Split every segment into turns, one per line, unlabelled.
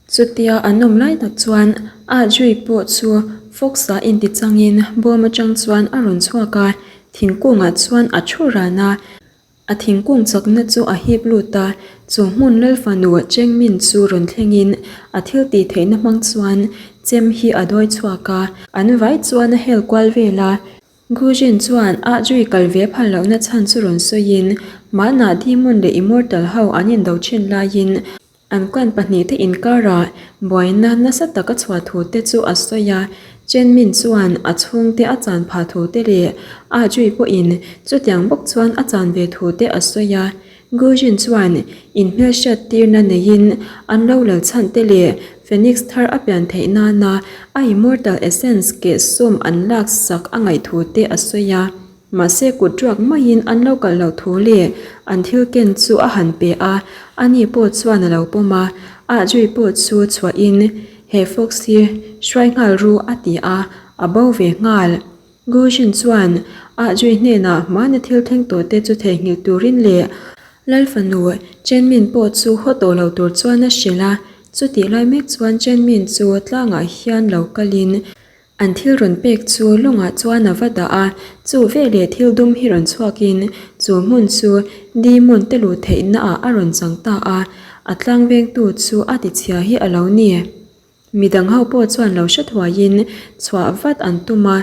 Chutia an awm lai tak chuan Audrey pawh chu Fox-a inti changin bawm atang chuan a rawn chhuak a, thingkungah chuan a thu ran a. A thingkung chakna chu a hip lut a, chu hmun Lalfanu Chengmin chu rawn thlengin a thil tih theihna hmang chuan chem hi a dawi chhuak a. An vai chuan a hel kual vel a, Gujin chuan Audrey kal ve phal lohna chhan chu rawn sawiin hmanah Demon leh Immortal ho an indo thin laiin An clan pahnihte inkarah buaina nasa tak a chhuah thu te chu a sawi a, Chen Min chuan a chhungte a chan phah thu te leh Ah Jui pawhin chutiang bawk chuan a chan ve thu te a sawi a. Gu Jin chuan inhmelhriat tirna neiin an lo lal chhan te leh Phoenix thar a pian theih nana a Immortal Essence keh sum an lak sak a ngaih thu te a sawi a. Mahse kut ruak maiin an lo kalh loh thu leh an thil ken chu a han pe a, ani pawh chuan a lo pawm a, Audrey pawh chu chhuahin he Fox hi hruai nghal ru a ti a, a bo ve nghal. Gujin chuan Audrey hnenah hmana thil thleng tawh te chu theihnghilh turin leh Lal fanu Chen Min pawh chu haw tawh lo tur chuan a hrilh a, chutih lai mek chuan Chen Min chu tlangah hian lo kalin An thil rawn pek chu lawngah chuan a va dah a, chu veleh thil dum hi rawn chhuakin chu hmun chu demon te luh theihna ah a rawn chang ta a, a tlang vengtu chu a tichhia hi a lo ni. Midang ho pawh chuan lo hre thuaiin chhuah vat an tum a,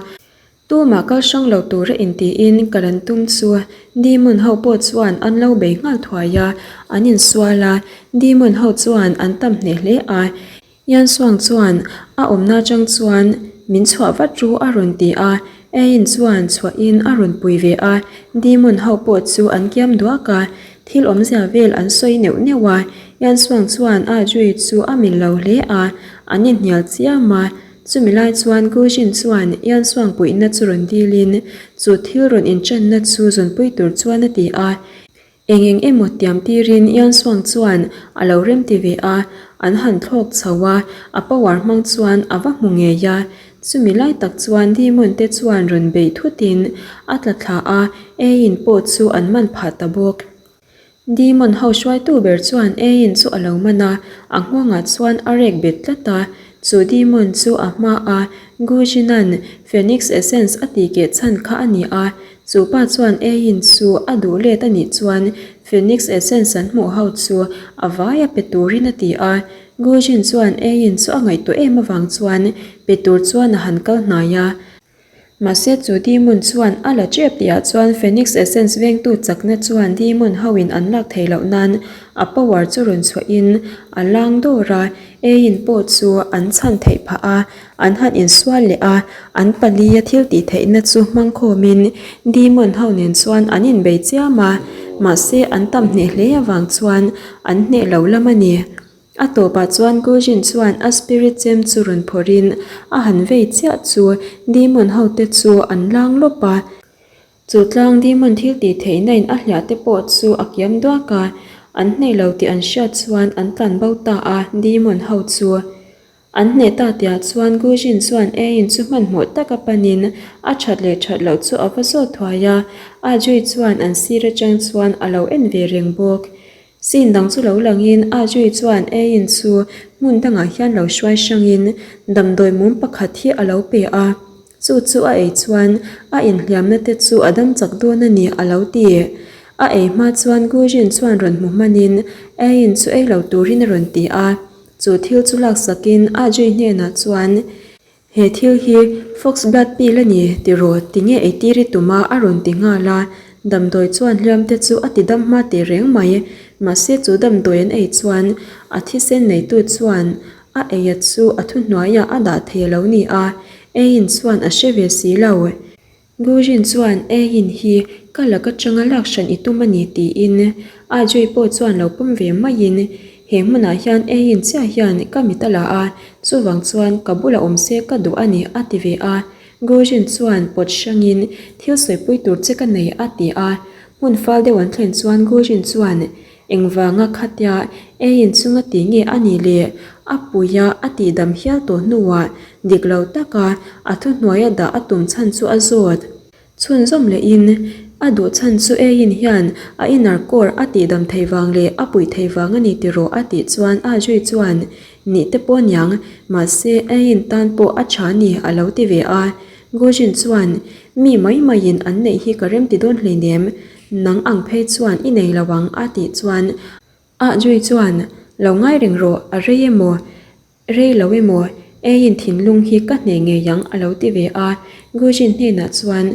tumah kal hrang lo tura intiin kal an tum chu demon ho pawh chuan an lo bei nghal thuai a, an insual a, demon ho chuan an tam hneh hle a. Yansuang chuan a awmna atang chuan min chhuah vat ru a rawn ti a, Ain chuan chhuahin a rawn pui ve a, Demon ho pawh chu an kiam duak a, thil awmzia vel an sawi neuh neuh a, Yansuang chuan a Jui chu a mil lo hle a, an inhnial chiam a, chumi lai chuan Gujin chuan Yansuang puihna chu rawn dilin chu thil rawn inṭanna chu zawnpui tur chuan a ti a, Eng eng emaw tiam tirin Yansuang chuan a lo remti ve a, an han thlawk chho a, a power hmang chuan a va hmu ngei a. Chumi lai tak chuan Demon te chuan rawn beih thutin a tla thla a, Ain pawh chu an man phah ta bawk. Demon ho hruaitu ber chuan Ain chu a lo man a, a nghawngah chuan a rek bet tlat a, chu Demon chu a hma a, Gujinan Phoenix Essence a tih keh chhan kha a ni a, Chu pa chuan Ain chu a duh let a nih chuan Phoenix Essence an hmuh ho chu a vai a pe turin a ti a. Gujin chuan Ain chu a ngaihtuah em avang chuan pe tur chuan a han kal hnai a. Mahse chu Demon chuan a la tep tihah chuan Phoenix Essence vengtu chakna chuan Demon hoin an lak theih loh nan a power chu rawn chhuahin a lang dawr a. Ain pawh chu an chhan theih phah a. An han insual leh a, an palia thil tih theihna chu hmang khawmin demon ho nen chuan an inbei chiam a, mahse an tam hneh hle avang chuan an hneh lo lam a ni. A tawpah chuan Gujin chuan a spirit chem chu rawn phawrhin a han vei chiah chu demon hote chu an lang lawp a. Chu tlang demon thil tih theihna in a hliah te pawh chu a kiam duak a, an hneh lo tih an hriat chuan an tlan bo ta a demon ho chu. An hneh ta tiah chuan Gujin chuan Ain chu hmanhmawh taka panin a that leh that loh chu a va zawt thuai a, Ajui chuan an sir atang chuan a lo en ve reng bawk. Scene dang chu lo langin Ajui chuan Ain chu hmun dangah hian lo hruai hrangin damdawi mum pakhat hi a lo pe a, chu chu a ei chuan a inhliamna te chu a dam chak dawn a ni a lo ti. A ei hma chuan Gujin chuan rawn hmu hmanin Ain chu ei lo turin a rawn ti a. Chu thil chu laksakin Ajay hnenah chuan, He thil hi Fox blood pill a ni tiraw tinge eitir i tum a a rawn ti nghal a. Damdawi chuan hliamte chu a ti dam hma teh reng mai. Mahse chu damdawi an ei chuan a thisen neitu chuan a eia chu a thuhnuaiah a dah thei a lo ni a, eiin chuan a hre ve si lo. Gujin chuan Ain hi ka lak atanga lak hran i tum a ni tiin Ajay pawh chuan lo pawm ve maiin he hmunah hian Ain chiah hian ka mit a la a, chuvang chuan ka bulah awm se ka duh a ni a ti ve a. Gujin chuan pawt hrangin thil sawipui tur che ka nei a ti a. Hmun fal deuh an thlen chuan Gujin chuan Engvanga khatia Ain chunga ti nge a nih le? A puia a tihdam hial tawh hnuah dik lo taka a thuhnuaia dah a tum chhan chu a zawt. Chhunzawm lehin. A duh chhan chu Eiin hian a inner core a tihdam thei vang leh a puih thei vang a ni tiraw a tih chuan Ah Jui chuan Nih te pawh niang, mahse Eiin tan pawh a tha ni a lo ti ve a. Gujin chuan Mi mai maiin an neih hi ka remti dawn hleinem, nang ang phei chuan i nei lo ang a tih chuan Ah Jui chuan Lo ngai reng rawh, a rei emaw? Rei lo emaw, Eiin thinlung hi ka hneh ngei ang a lo ti ve a, Gujin hnenah chuan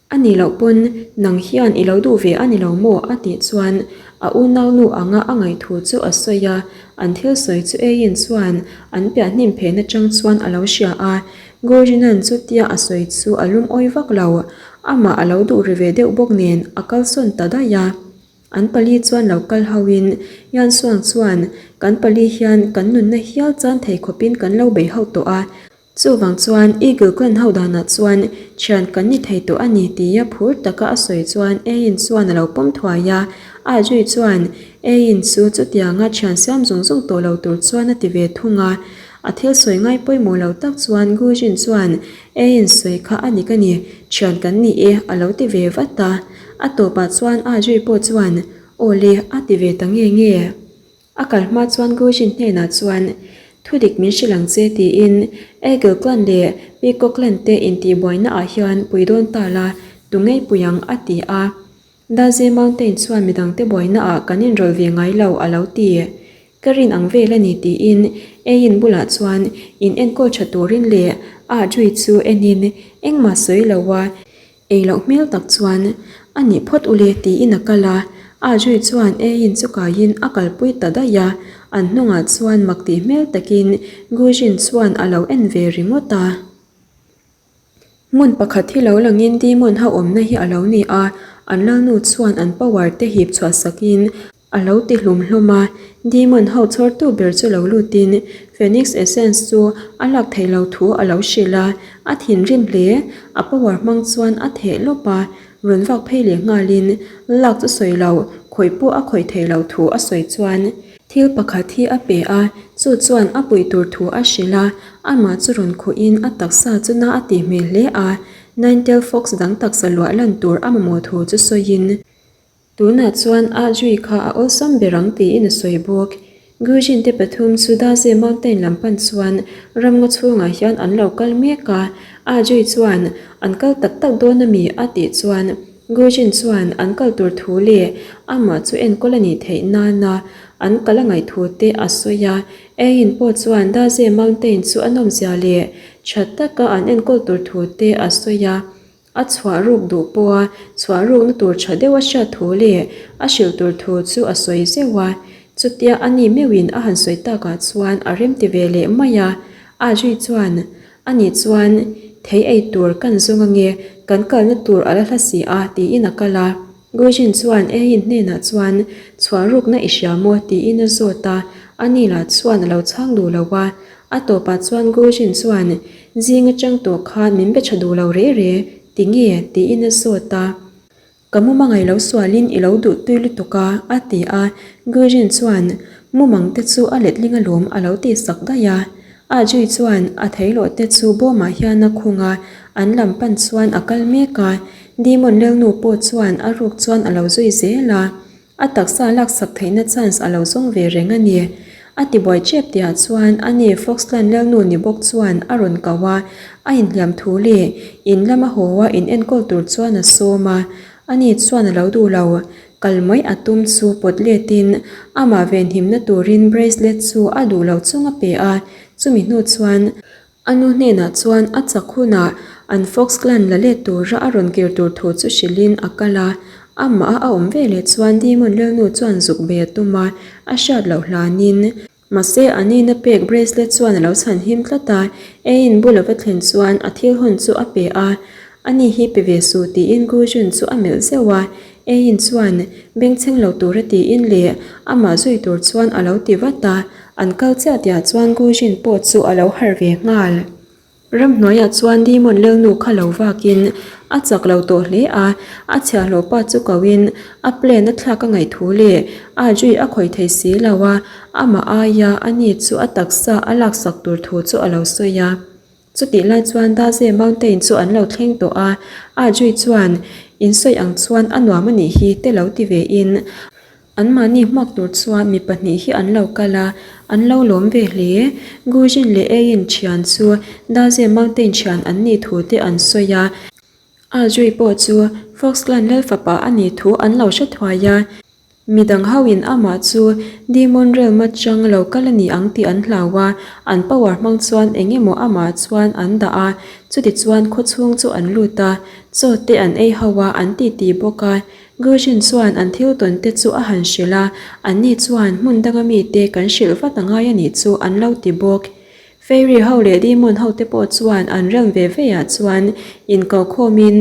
A nih loh pawn nang hian i lo duh ve a ni lo maw? a tih chuan a unaunu anga a ngaihthu chu a sawi a, an thil sawi chu Eiin chuan an piah hnim phen atang chuan a lo hria a, Gurjinan chutia a sawi chu a lungawi vak lo, amah a lo duh ri ve deuh bawk nen a kalsawn ta daih a. An pali chuan lo kal hoin Yansuang chuan kan pali hian kan nunna hial chan thei khawpin kan lo bei ho tawh a, Chuvang chuan Eagle Clan ho danah chuan thian kan ni thei tawh a ni tia phur taka a sawi chuan Ein chuan a lo pawm thuai a. A zui chuan Ein chu chutianga thian siam zung zung tawh lo tur chuan a ti ve thung a. A thil sawi ngai pawimawh lo tak chuan Gujin chuan Ein sawi kha a dik a ni, thian kan ni e a lo ti ve vat a. A tawpah chuan A zui pawh chuan Aw le a ti ve ta nge nge. A kal hma chuan Gujin hnenah chuan, Thu dik min hrilh ang che tiin Eagle Clan leh Peacock Clan te intihbuaina ah hian pui dawn ta la, tu ngei pui ang a ti a. Daze Mountain chuan midangte buaina ah kan inrawlh ve ngai lo a lo ti. Ka rin ang vel a ni tiin Ein bulah chuan in enkawl tha turin leh Ah Jui chu enin engmah sawi lo a Ei loh hmel tak chuan, A nih phawt ule tiin a kal a, A zui chuan Eiin chu kaiin a kalpui ta daih a, an hnungah chuan mak tih hmel takin Gujin chuan a lo en ve ringawt a. Hmun pakhat hi lo langin Demon ho awmna hi a lo ni a, an lalnu chuan an power te hip chhuah sakin A lo ti hlum hlum a, Demon ho chhawrtu ber chu lo lutin Phoenix Essence chu a lak theih lo thu a lo hrilh a, a thinrim hle. A power hmang chuan a theh lawp a, rawn vak phei leh nghalin lak chu sawi lo, khawih pawh a khawih theih lo thu a sawi chuan thil pakhat hi a pe a, chu chuan a puih tur thu a hrilh a, amah chu rawn khuhin a taksa chu na a tih hmel hle a, Ninetale Fox dang taksa luah lan tur a mamawh thu chu sawiin. Tunah chuan Ah Jui kha a awlsam ber ang tiin a sawi bawk. Gujin te pathum chu Daze Mountain lam pan chuan ramngaw chhungah hian an lo kal mek a. Ah Jui chuan, An kal tak tak dawn a mi? a tih chuan Gujin chuan an kal tur thu leh amah chu enkawl a nih theih nana an kal a ngaih thu te a sawi a. Eiin pawh chuan Daze Mountain chu a nawmzia leh tha taka an enkawl tur thu te a sawi a. A chhuah ruk duh pawha chhuah rukna tur tha deuh a hriat thu leh a hrilh tur thu chu a sawi zeuh a. Chutia a ni meuhin a han sawi takah chuan a remti ve leh mai a. A zui chuan, A nih chuan thei ei tur kan zawng ange, kan kalna tur a la hla si a, tiin a kal a. Gujin chuan Eiin hnenah chuan, Chhuah rukna i hria maw? tiin a zawt a. A ni lah chuan a lo chhang duh lo a. A tawpah chuan Gujin chuan, Zing atang tawh khan min be tha duh lo re re, ti nge? tiin a zawt a. Ka mumang i lo sualin i lo duh tui lutuk a, a ti a. Gujin chuan, Mumang te chu a letling alawm a lo tih sak daih a. A Jui chuan a theilawh te chu bawmah hian a khung a, an lam pan chuan a kal mek a. Demon Lelnu pawh chuan a ruk chuan a lo zui zel a. A taksa laksak theihna chance a lo zawng ve reng a ni. A tibuai chep tihah chuan a ni Foxland Lalnu ni bawk chuan a rawn kau a, a inhliam thu leh in lama haw a in enkawl tur chuan a sawm a. Ani chuan a lo duh lo. Kal mai a tum chu pawt letin amah venhimna turin bracelet chu a duh lo chung a pe a, chumi hnu chuan A nu hnenah chuan a chak hunah an Fox clan la let tura a rawn kir tur thu chu hrilhin a kal a. Amah a awm veleh chuan Demon Lalnu chuan zuk bei a tum a, a hriat loh hlanin. Mahse a nihna pek bracelet chuan a lo chhan him tlat a, Ein bul a va thlen chuan a thil hawn chu a pe a. Ani hi pe ve suh tiin Gujun chu a melh zeuh a, Ein chuan bengchheng lo tura tiin leh amah zui tur chuan a lo ti vat a, an kal chiah tihah chuan Gujin pawh chu a lo harh ve nghal. Ramhnuaiah chuan Demon Lalnu kha lo vakin a chak lo tawh hle a, a chhiahhlawh pa chu koin a plan a thlak a ngaih thu leh a zui a khawih thei si lo a, amah aia ani chu a taksa a laksak tur thu chu a lo sawi a. Chutih lai chuan Daze Mountain chu an lo thleng tawh a, Ah Jui chuan In sawi ang chuan a nuam a nih hi te lo ti ve in Anmahni hmuak tur chuan mi pahnih hi an lo kal a, an lo lawm ve hle. Gujin leh Eiin thian chu Daze Mountain thian an nih thu te an sawi a. Azui pawh chu Fox Clan lal fapa a nih thu an lo hre thuai a. Midang hoin amah chu Demon Realm atang lo kal a ni ang tih an hlau a, an power hmang chuan eng emaw amah chuan an dah a, chutichuan khawchhung chu an lut a, chaw te an ei ho a, an titi bawk a. Gujin chuan an thil tawn te chu a han hrilh a, anni chuan hmun danga mite kan hrilh vat a ngai a nih chu an lo ti bawk. Fairy ho leh Demon ho te pawh chuan an rem ve ve ah chuan inkokhawmin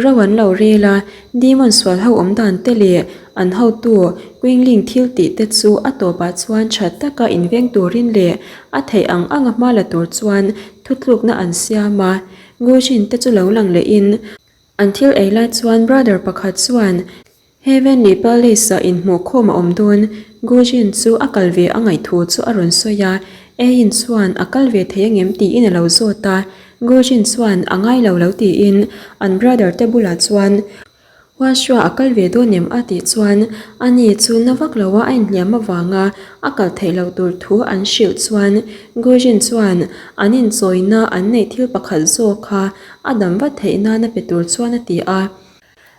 ro an lo rel a, Demon sual ho awm dan te leh an hotu Quingling thil tih te chu a tawpah chuan tha taka inveng turin leh a theih ang anga hma la tur chuan thutlukna an siam a, Gujin te chu lo lang lehin An thil ei lai chuan brother pakhat chuan Heavenly Palace ah inhmuhkhawm a awm dawn, Gujin chu a kal ve a ngaih thu chu a rawn sawi a, Ain chuan a kal ve thei angem tiin a lo zawt a, Gujin chuan a ngai lo lo tiin an brother te bulah chuan Huashua a kal ve dawn em a tih chuan ani chu na vak lo a a inhliam avanga a kal theih loh tur thu an hrilh chuan Gujin chuan an inchawina an neih thil pakhat zawk kha A dam vat theih nana pe tur chuan a ti a.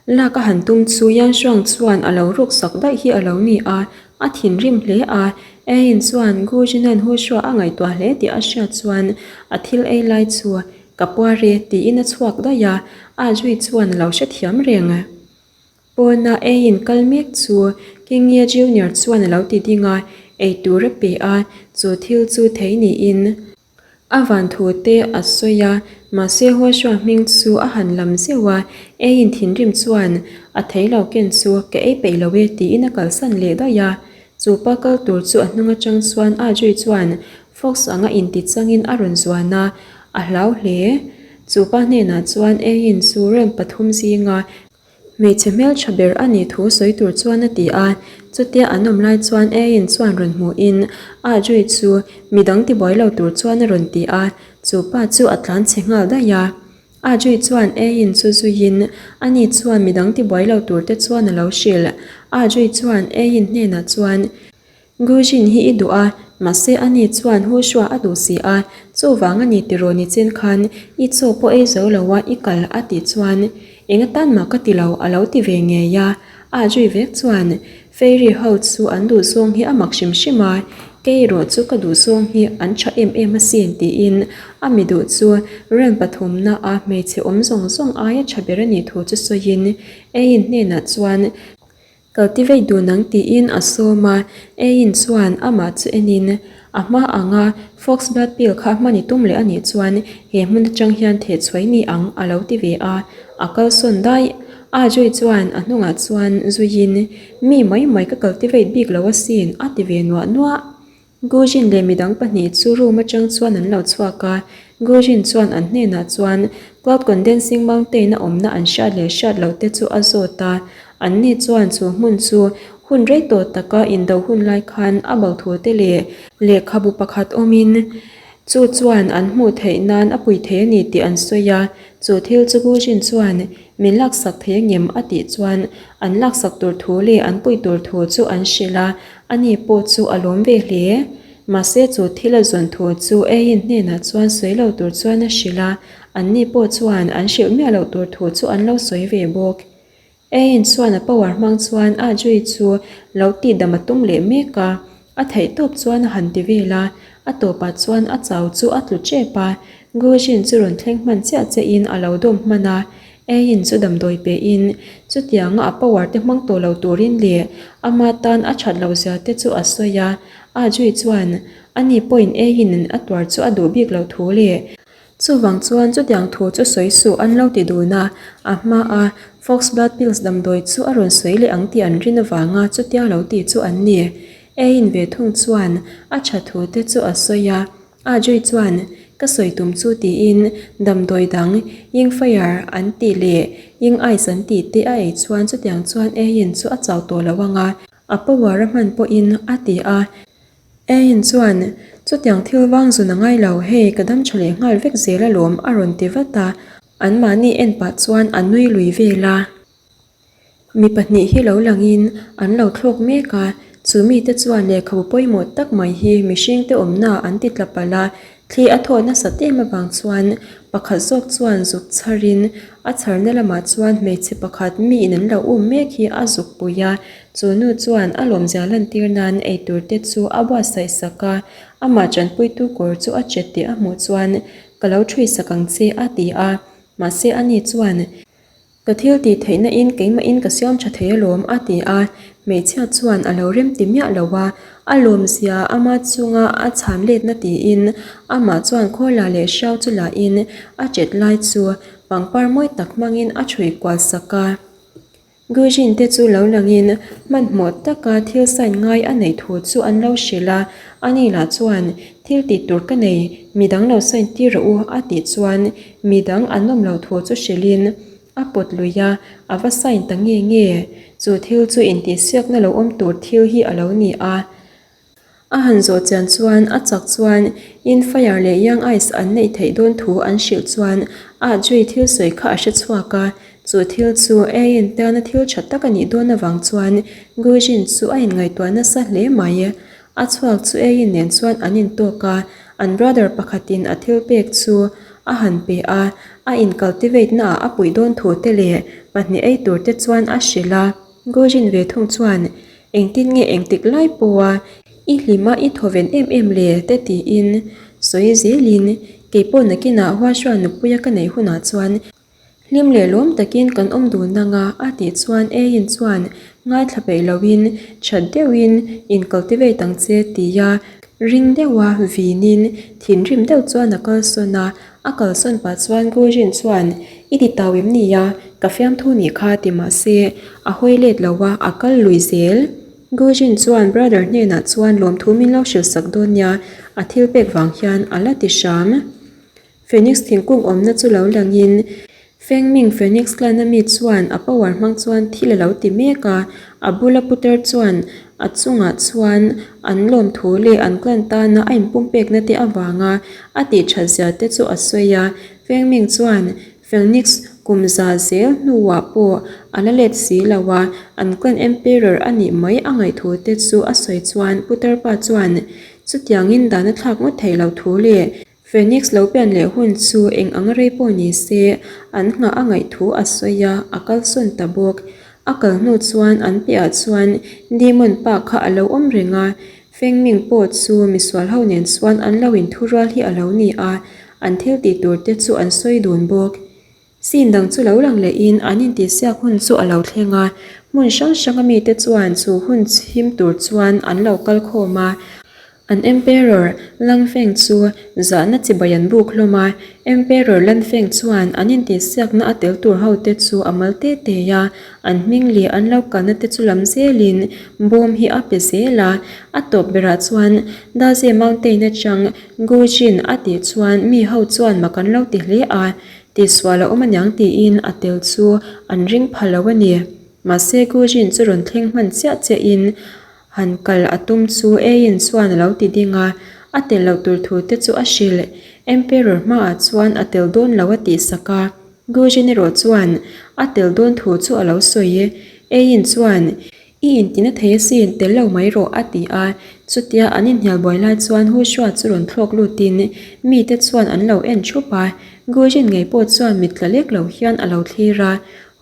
Lak a han tum chu Yan Shuang chuan a lo ruk sak daih hi a lo ni a, a thinrim hle a. Ain chuan Gu Jinan Hu Shua a ngaihtuah hle tih a hriat chuan a thil ei lai chu ka puar e tiin a chhuak daih a, A Zui chuan a lo hrethiam reng. Pawna eiin kal mek chu King Ye Junior chuan a lo ti ding a, ei tur a pe a, chu thil chu thei niin. A van thu te a sawi a, mahse Joshua hming chu a han lam zeuh a, eiin thinrim chuan a thei lo ken chu ka ei peih lo e tiin a kalsan leh daih a. Chu pa kal tur chu a hnung atang chuan Audrey chuan Fox anga inti changin a rawn zuan a, a hlau hle. Chu pa hnenah chuan eiin chu rem pathum zinga Hmeichhe hmeltha ber a nih thu sawi tur chuan a ti a, chutia an awm lai chuan Ain chuan rawn hmuhin Audrey chu midang tibuai lo tur chuan a rawn ti a, chu pa chu a tlan chhe nghal daih a. Audrey chuan Ain chu zuiin ani chuan midang tibuai lo tur te chuan a lo hrilh. Audrey chuan Ain hnenah chuan Gujin hi i duh a, mahse ani chuan Hushua a duh si a, chuvang a ni tiraw ni chin khan i chaw pawh ei zo lo a i kal a tih chuan eng atan mah ka ti lo a lo ti ve ngei a, a zui vek chuan Fairy ho chu an duh zawng hi a mak hrim hrim a, kei erawh chu ka duh zawng hi an tha em em asin tiin a mi duh chu rem pathumna a hmeichhe awm zawng zawng aia tha ber a nih thu chu sawiin Ain hnenah chuan Cultivate dun ang tiin a sawm a, Ain chuan amah chu enin a hma anga Fox Blood Pill kha hman i tum leh a nih chuan he hmun atang hian theh chhuai ni ang a lo ti ve a, a kalsawn daih. A Joy chuan a hnungah chuan zuiin mi mai mai ka cultivate bik lo asin a ti ve nuah nuah. Gujin leh midang pahnih chu room atang chuan an lo chhuak a, Gujin chuan an hnenah chuan Cloud Condensing Mountain a awmna an hriat leh hriat loh te chu a zawt a, anni chuan chu hmun chu hun rei tawh taka indo hun lai khan a bo thu te leh lehkhabu pakhat awmin chu chuan an hmuh theih nan a pui thei a ni tih an sawi a, chu thil chu Gujin chuan min laksak thei angem a tih chuan an laksak tur thu leh an pui tur thu chu an hrilh a, Ani pawh chu a lawm ve hle. Mahse chu thil a zawn thu chu Ain hnenah chuan sawi lo tur chuan a hrilh a, anni pawh chuan an hrilh miah loh tur thu chu an lo sawi ve bawk. Ain chuan a power hmang chuan a Jui chu lo tihdam a tum leh mek a, a theih tawp chuan a han ti vel a, a tawpah chuan a chau chu a tlu tep a, Gujin chu rawn thleng hman chiah chiahin a lo dawm hman a, Eiin chu damdawi pehin chutianga a power te hmang tawh lo turin leh ama tan a that loh zia te chu a sawi a, A Jui chuan ani pawhin Eiin a tuar chu a duh bik loh thu leh chuvang chuan chutiang thu chu sawi suh an lo ti dun a, a hma a Fox Blood Pills damdawi chu a rawn sawi leh ang tih an rin avanga chutia lo ti chu an ni. Eiin ve thung chuan a tha thu te chu a sawi a. A Joy chuan, Ka sawi tum chu tiin damdawi dang Ying Fire an tih leh Ying Ice an tih te a ei chuan chutiang chuan Ayin chu a chau tawh lo ang a, a power a hman pawhin a ti a. Ayin chuan, Chutiang thil vang zun a ngai lo, hei ka dam tha leh nghal vek zel alawm a rawn ti vat a. Anmahni en pah chuan a nui lui vel a. Mi pahnih hi lo langin an lo thlawk mek a, chu mite chuan lehkhabu pawimawh tak mai hi mihringte awmna an ti tla palh a, thli a thawh nasat em avang chuan pakhat zawk chuan zuk chharin a chharna lamah chuan hmeichhe pakhat miin an lo um mek hi a zuk pui a, chu nu chuan a lawmzia lantir nan eitur te chu a buatsaih sak a, amah tanpuitu kawr chu a chet tih a hmuh chuan ka lo ṭhui sak ang che a ti a, mahse ani chuan Ka thil tih theihna in keimah in ka siam tha thei alawm a ti a, hmeichhia chuan a lo rem ti miah lo a, a lawmzia ama chunga a chhan letna tiin amah chuan khawla leh hriau chu la in a chet lai chu pangpar mawi tak hmangin a chhui kual sak a. Gujin te chu lo langin hmanhmawh taka thil sign ngai a neih thu chu an lo hrilh a, ani lah chuan thil tih tur ka nei, midang lo sign tir rawh u a tih chuan Midang an awm loh thu chu hrilhin a pawt lui a, a va sign ta nge nge. Chu thil chu intihsiakna lo awm tur thil hi a lo ni a. A han zawh chian chuan a chak chuan in fire leh young ice an neih theih dawn thu an hrilh chuan ah Jui thil sawi kha a hre chhuak a. Chu thil chu Ain tana thil tha tak a nih dawn avang chuan Gujin chu a inngaihtuah nasa hle mai. A chhuak chu Ain nen chuan an intawk a, an brother pakhatin a thil pek chu a han pe a, a in cultivate na ah a puih dawn thu te leh pahnih ei tur te chuan a hrilh a. Gojin ve thung chuan, Engtin nge engtik lai pawha i hlim a i thawven em em le? te tiin sawi zelin, Keipawh nakinah Huaihruan nupuia ka neih hunah chuan Hlim leh lawm takin kan awm dun ang a, a tih chuan Ain chuan ngaithla peih loin that deuhin in cultivate ang che tia ring deuha vinin thinrim deuh chuan a kalsawn a, a kalsawn pah chuan Gujin chuan i ti tau em nia, ka fiamthu nih kha ti mah se a hawi let lo a, a kal lui zel. Gujin chuan brother hnenah chuan lawmthu min lo hrilh sak dawn nia, a thil pek vang hian a la ti hram. Phoenix thingkung awmna chu lo langin Fengming Phoenix clan-a mi chuan a power hmang chuan thil a lo ti mek a, a bula putar chuan a chungah chuan an lawmthu leh an clan tana a inpumpekna te avanga a tih that zia te chu a sawi a. Fengming chuan Phoenix kum za zel hnuah pawh a la let si lo a, an clan emperor a nih mai a ngaihthu te chu a sawi chuan putar pa chuan chutiangin dan a thlak ngawt theih loh thu leh Phoenix lo pian leh hun chu eng ang rei pawh ni se, an nghah a ngaih thu a sawi a, a kalsawn ta bawk. A kal hnu chuan an piahah chuan Demon pa kha a lo awm reng a, Fengming pawh chu misual ho nen chuan an lo inthurual hi a lo ni a, an thil tih tur te chu an sawi dun bawk. Scene dang chu lo lang lehin an intihsiak hun chu a lo thleng a, hmun hrang hranga mite chuan chu hun chhim tur chuan an lo kal khawm a. An Emperor Langfeng chu zahna chibai an buk hlawm a, Emperor Lanfeng chuan an intihsiakna a tel tur hote chu a mal te te a, an hming leh an lo kalna te chu lam zelin bawm hi a pe zel a, a tawp berah chuan Daze Mountain atang Gujin a tih chuan mi ho chuan mak an lo ti hle a, Tihsual a awm aniang tiin a tel chu an ring pha lo a ni. Mahse Gujin chu rawn thleng hman chiah chiahin han kal a tum chu Ain chuan a lo ti ding a, a tel loh tur thu te chu a hrilh. Emperor hmaah chuan a tel dawn lo a tihsak a, Gujin erawh chuan a tel dawn thu chu a lo sawi. Ain chuan I intina thei asin, tel lo mai rawh, a ti a. Chutia an inhnial buai lai chuan Hushua chu rawn thlawk lutin mite chuan an lo en thup a. Gujin ngei pawh chuan mit tla lek lo hian a lo thlir a.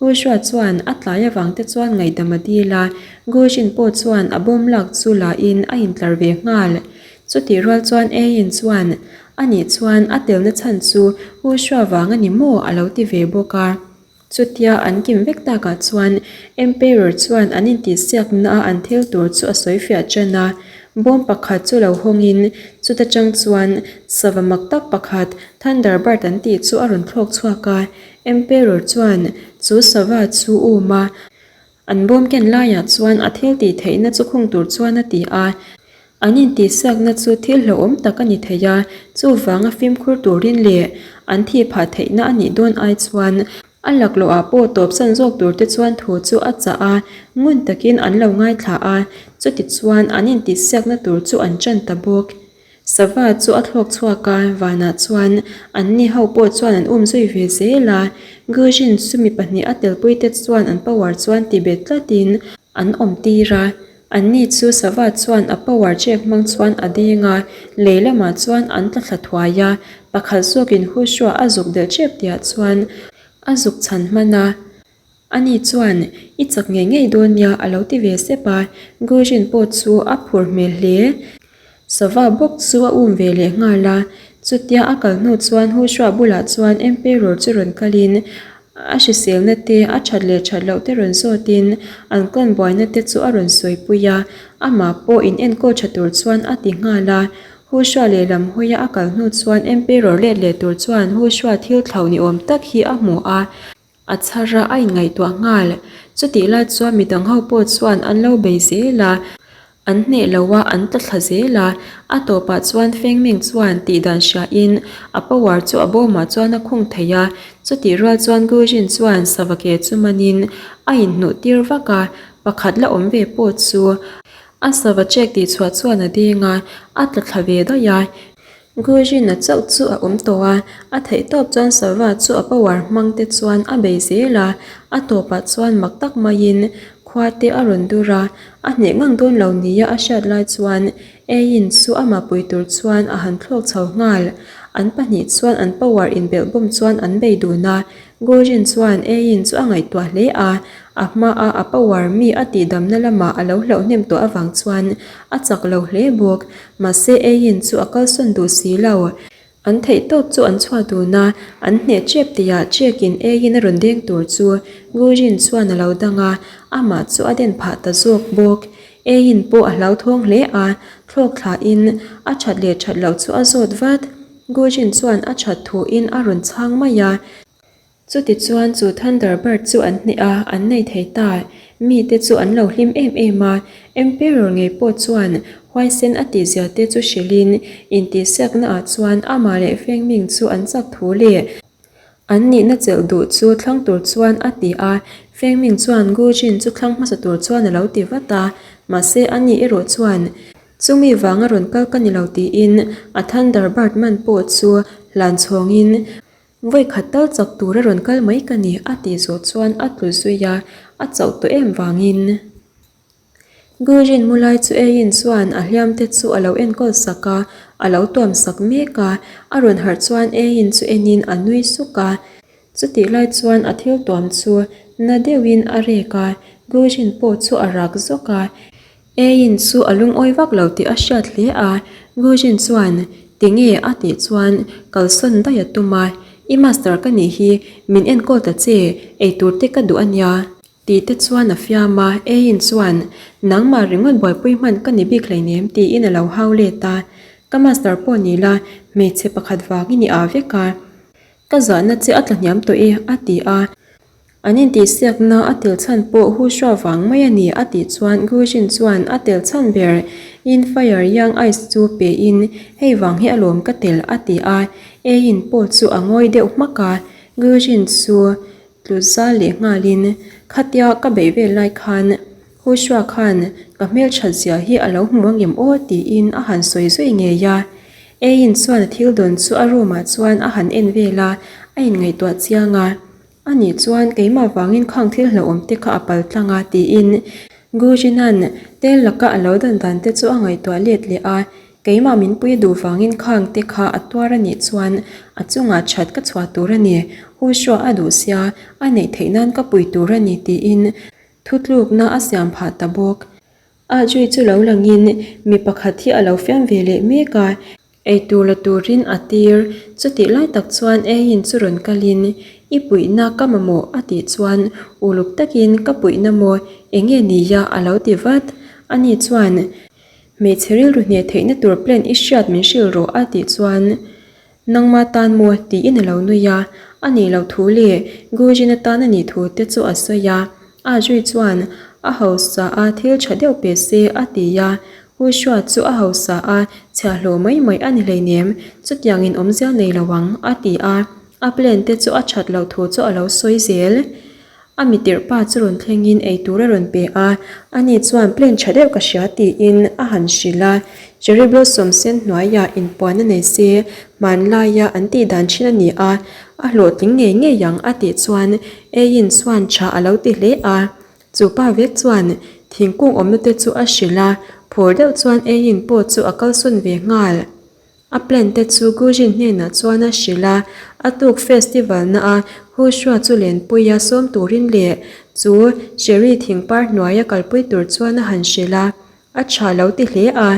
Hushua chuan a tlai avang te chuan ngaihdam a dil a, Gujin pawh chuan a bawm lak chu la in a intlar ve nghal. Chutih rual chuan Ain chuan, Anih chuan a telna chhan chu Hushua vang a ni maw? a lo ti ve bawk a. Chutia an kim vek takah chuan Emperor chuan an intihsiakna a an thil tur chu a sawi fiah ṭan a. Bawm pakhat chu lo hawngin chuta ṭang chuan sava mak tak pakhat Thunderbird an tih chu a rawn thlawk chhuak a. Emperor chuan chu sava chu um a, an bawm ken laiah chuan a thil tih theihna chu khung tur chuan a ti a. An intihsiakna chu thil hlauhawm tak a ni thei a, chuvanga fimkhur turin leh an thih phah theihna a nih dawn ai chuan a laklawhah pawh tawpsan zawk turte chuan thu chu a chah a, ngun takin an lo ngaithla a, chutichuan an intihsiakna tur chu an ṭan ta bawk. Sava chu a thlawk chhuak a, vanah chuan anni ho pawh chuan an um zui ve zel a. Gujin chu mi pahnih a telpui te chuan an power chuan ti bet tlatin an awm tir a. Anni chu sava chuan a power check hmang chuan a deng a, lei lamah chuan an tla thla thuai a. Pakhat zawkin Hushua a zuk delh tep tihah chuan a zuk chhan hman a. Ani chuan, I chak ngei ngei dawn nia a lo ti ve sep a, Gujin pawh chu a phur hmel hle. Sava bawk chu a um ve leh nghal a, chutia a kal hnu chuan Hushua bulah chuan Emperor chu rawn kalin a hriselna te, a that leh that loh te rawn zawtin an kawn buaina te chu a rawn sawipui a, amah pawh in enkawl tha tur chuan a ti nghal a. Hushua lehlam hawia a kal hnu chuan Emperor let leh tur chuan Hushua thil thlauh ni awm tak hi a hmu a. A chhar a, a inngaihtuah nghal. Chutih lai chuan midang ho pawh chuan an lo bei zel a, an hneh lo a, an tla thla zel a. A tawpah chuan Fengming chuan tih dan hriain a power chu a bawmah chuan a khung thei a. Chutih rual chuan Gujin chuan sava ke chu manin a inhnuh tir vak a, pakhat la awm ve pawh chu a sava check tih chhuah chuan a deng a, a tla thla ve daih a. Gujin-a chauh chu a awm tawh a, a theih tawp chuan sava chu a power hmang te chuan a bei zel a, a tawpah chuan mak tak maiin khua te a rawn dur a, a hneh ngang dawn lo nia a hriat lai chuan Eiin chu amah pui tur chuan a han thlawk chho nghal. An pahnih chuan an power inbelh bawm chuan an bei dun a, Gujin chuan Eiin chu a ngaihtuah hle a, a hmaa a power mi a tihdamna lamah a lo hlauh hnem tawh avang chuan a chak lo hle bawk. Mahse Eiin chu a kalsawn duh si lo. An theih tawp chu an chhuah dun a, an hneh chep tihah Chekin Eiin a rawn deng tur chu Gujin chuan a lo dang a, amah chu a den phah ta zawk bawk. Eiin pawh a hlauthawng hle a, thlawk thlahin a that leh that loh chu a zawt vat. Gujin chuan a that thuin a rawn chhang mai a. Chutichuan chu Thunderbird chu an hneh a, an nei thei ta. Mite chu an lo hlim em em a, Emperor ngei pawh chuan huaisen a tihzia te chu hrilhin intihsiakna ah chuan amah leh Fengming chu an chak thu leh an nihna chelh duh chu thlang tur chuan a ti a. Fengming chuan Gu Jin chu thlang hmasa tur chuan a lo ti vat a, mahse ani erawh chuan chumi vanga rawn kal ka ni lo tiin a Thunderbird man pawh chu hlan chhawngin Vawi khat tal chak tur a rawn kal mai ka ni a tih zawh chuan a tlu zui a, a chauh tawh em vangin. Gujin mu lai chu Eiin chuan a hliam te chu a lo enkawl sak a, a lo tuam sak mek a, a rawn harh chuan Eiin chu enin a nui suk a. Chutih lai chuan a thil tuam chu na deuhin a rek a, Gujin pawh chu a rak zawk a. Eiin chu a lungawi vak lo tih a hriat hle a, Gujin chuan, Tinge? a tih chuan kalsawn daih a tum a, I master ka nih hi, min enkawl ta che, eitur te ka duh a nia. Tih te chuan a fiam a, Eiin chuan, Nangmah ringawt buaipui hman ka ni bik hleinem tiin a lo hau let a, Ka master pawh ni la, hmeichhe pakhat vangin i ah vek a, ka zahna che a tla hniam tawh e, a ti a. An intihsiakna a tel chhan pawh Hushua vang mai a ni a tih chuan Gujin chuan a tel chhan ber in Fire Young Ice chu pe in hei vang hi alawm ka tel a ti a, Eiin pawh chu a ngawi deuh hmak a, Gujin chu tlu zal leh nghalin khatia ka beih vel lai khan Hushua khan ka hmelthat zia hi a lo hmu angem aw tiin a han sawi zui ngei a, Eiin chuan a thil dawn chu a room ah chuan a han en vel a, a inngaihtuah chiang a. A nih chuan keimah vangin khang thil hlauhawm te kha a pal tlang a tiin Gujina'n tel laka a lo dan dan te chu a ngaihtuah let leh a, keimah min pui duh vangin khang te kha a tuar a nih chuan a chungah that ka chhuah tur a ni, Hushua a duh sia a neih theih nan ka pui tur a ni tiin thutlukna a siam phah ta bawk. A zui chu lo langin mi pakhat hi a lo fiam ve leh mek a. Eitur la turin a tir. Chutih lai tak chuan Eiin chu rawn kalin, I puihna ka mamawh a tih chuan uluk takin ka puihna maw eng nge nia a lo ti vat. Ani chuan, Hmeichhe rilru hneh theihna tur plan i hriat min hrilh rawh a tih chuan, Nangma tan maw? tiin a lo nui a. A nih loh thu leh Gujin atan a nih thu te chu a sawi a. A zui chuan a hausa a thil tha deuh pe se a ti a. Hushua chu a hausa a chhiahhlawh mai mai a ni hleinem, chutiangin awmzia nei lo ang a ti a. A plan te chu a that loh thu chu a lo sawi zel. A mitirh pa chu rawn thlengin eitur a rawn pe a, ani chuan plan tha deuh ka hria tiin a han hrilh a. Cherry blossom sen hnuaiah inpuan a nei se, hmanlaia an tih dan thin a ni a, a hlawhtling ngei ngei ang a tih chuan Eiin chuan tha a lo ti hle a. Chu pa vek chuan thingkung awmna te chu a hrilh a, phur deuh chuan Eiin pawh chu a kalsawn ve nghal. A plan te chu Gujin hnenah chuan a hrilh a, a tuk festival na a Hushua chu lenpuia sawm turin leh chu Cherry thingpar hnuaia kalpui tur chuan a han hrilh a, a tha lo ti hle a.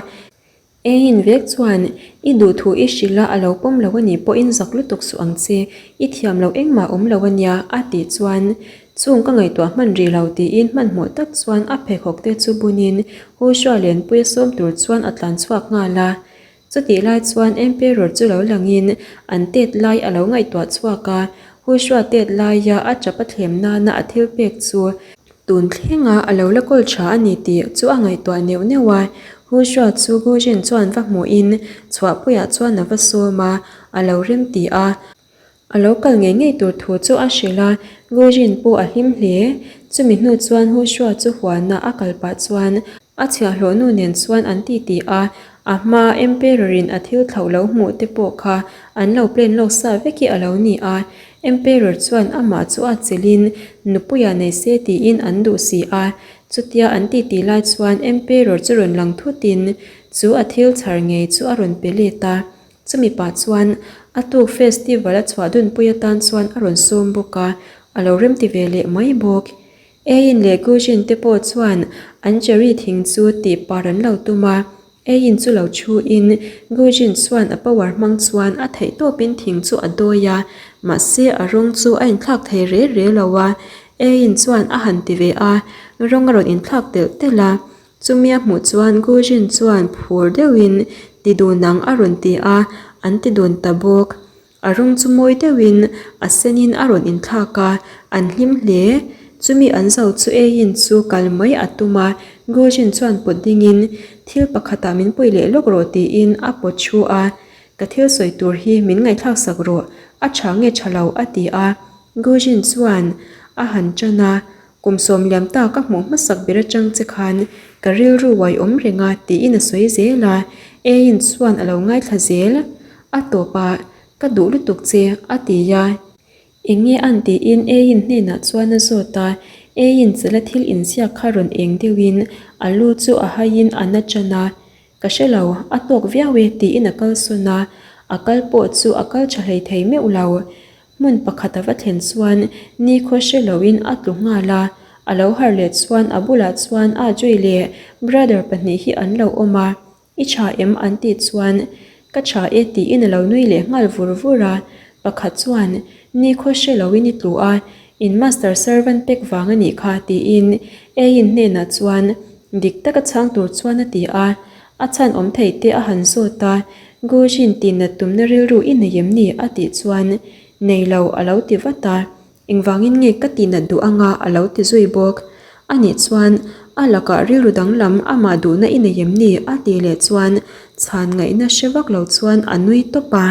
Eiin vek chuan i duhthu i hrilh a, a lo pawm lo a nih pawhin zak lutuk suh ang che, i thiam lo engmah awm lo a nia a tih chuan chung ka ngaihtuah hman rih lo tiin hmanhmawh tak chuan a pheikhawk te chu bunin Hushua lenpuia sawm tur chuan a tlan chhuak nghal a. Chutih lai chuan Emperor chu lo langin an tet lai a lo ngaihtuah chhuak a, Hushua tet laia a tap a thlem nana a thil pek chu tun thlenga a lo la kawl tha a ni tih chu a ngaihtuah neuh neuh a. Hushua chu Gujin chuan va hmuhin chhuahpuiah chuan a va sawm a, a lo remti a. A lo kal ngei ngei tur thu chu a hrilh a, Gujin pawh a hlim hle. Chumi hnu chuan Hushua chu huana a kal pah chuan a chhiahhlawh nu nen chuan an titi a, a hma Emperor-in a thil thlauh lo hmuh te pawh kha an lo plan lawk sa vek hi a lo ni a. Emperor chuan amah chu a chelhin nupuia nei se tiin an duh si a. Chutia an titi lai chuan Emperor chu rawn lang thutin chu a thil chhar ngei chu a rawn pe let a. Chumi pah chuan a tuk festival a chhuah dunpui atan chuan a rawn sawm bawk a, a lo remti ve leh mai bawk. Eiin leh Gujin te pawh chuan an cherry thing chu tih par an lo tum a, Eiin chu lo thu in Gujin chuan a power hmang chuan a theih tawpin thing chu a dawi a, mahse a rawng chu a inthlak thei re re lo a, Eiin chuan a han ti ve a, rawng a rawn inthlak telh telh a. Chumi a hmuh chuan Gujin chuan phur deuhin ti dun ang a rawn ti a, an ti dun ta bawk. A rawng chu mawi deuhin a senin a rawn inthlak a, an hlim hle. Chumi an zo chu eiin chu kal mai a tum a, Gujin chuan pawt dingin thil pakhatah min puih leh lawk rawh tiin a pawt thu a, Ka thil sawi tur hi min ngaihthlak sak rawh, a tha nge tha lo a ti a. Gujin chuan a han tan a, Kum sawm liam ta ka hmuh hmasak ber atang che khan ka rilru uai awm reng a tiin a sawi zel a, Eiin chuan a lo ngaithla zel. A tawp a, ka duh lutuk che a ti a. Eng nge an tiin Eiin hnenah chuan a zawt a, Eiin chela thil inziak kha rawn eng deuhin a lu chu a haiin a na tan a, Ka hre lo, a tawk viau e tiin a kalsawn a, a kal pawh chu a kal tha hlei thei meuh lo. Hmun pakhat a va thlen chuan nikhaw hre loin a tlu nghal a, a lo harh leh chuan a bulah chuan Ajay leh brother pahnih hi an lo awm a, I tha em? an tih chuan Ka tha e tiin a lo nui leh nghal vur vur a, pakhat chuan Nikhaw hre loin i tlu a, in master servant pek vang a nih kha tiin Eiin hnenah chuan dik taka chhang tur chuan a ti a, a chhan awm thei te a han zawt a, Gujin tihnat tumna rilru i nei em ni? a tih chuan Nei lo a lo ti vat a, Engvangin nge ka tihnat duh anga a lo ti zui bawk. Anih chuan a lakah rilru danglam amah duhna i nei em ni? a tih leh chuan chhan ngaihna hre vak lo chuan a nui tawp a.